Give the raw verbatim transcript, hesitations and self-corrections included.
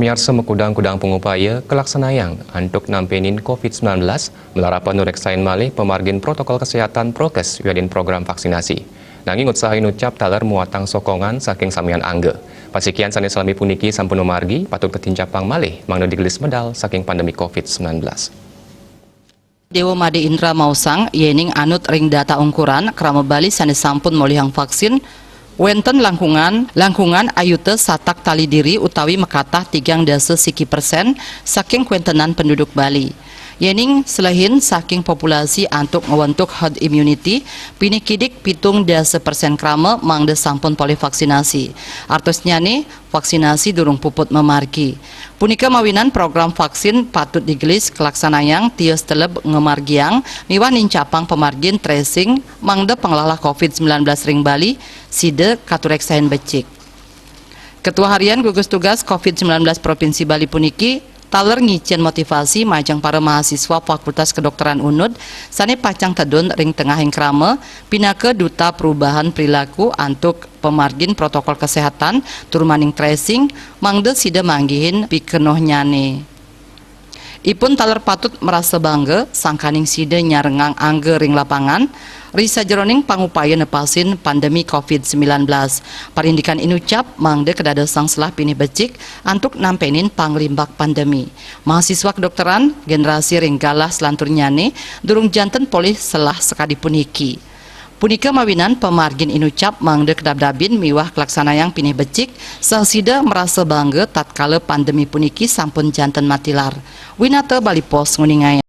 Miarsa, makudang-kudang pangupaya kalaksanayang antuk nampenin covid sembilan belas, malarapan nureksain malih pamargin protokol kesehatan prokes wiadin program vaksinasi. Nanging utsaha inucap taler muatang sokongan saking samian angga. Pasikian sane salami puniki sampun mamargi patut katincapang malih mangda digelis medal saking pandemi covid sembilan belas. Dewa Made Indra maosang, yening anut ring data ungkuran krama Bali sane sampun molihang vaksin, wenten langkungan, langkungan ayuta satak tali diri utawi makatah tigang dasa siki persen saking kwentenan penduduk Bali. Yening selehin saking populasi antuk ngwentuk herd immunity, pinih kidik pitung dasa persen krama mangda sampun polih vaksinasi. Artosnyane, vaksinasi durung puput mamargi. Punika mawinan program vaksin patut digelis kalaksanayang tios teleb ngamargiang miwah nincapang pamargin tracing mangda panglalah covid sembilan belas ring Bali sida katureksain becik. Ketua Harian Gugus Tugas covid sembilan belas Provinsi Bali puniki taler ngicen motivasi majeng para mahasiswa Fakultas Kedokteran Unud sane pacang tedun ring tengahing krama pinaka duta perubahan perilaku antuk pamargin protokol kesehatan tur maning tracing mangda sida manggihin pikenohnyane. Ipun taler patut marasa bangga sangkaning sida nyarengang angga ring lapangan ri sajeroning pangupaya nepasin pandemi covid sembilan belas. Parindikan inucap mangda kadadosang selah pinih becik antuk nampenin panglimbak pandemi. Mahasiswa kedokteran, generasi ring galah selanturnyane, durung janten polih selah sakadi puniki. Punika mawinan pamargin inucap mangda kadabdabin miwah kalaksanayang pinih becik, saha sida marasa bangga tatkala pandemi puniki sampun janten matilar. Winata Bali Post nguningayang.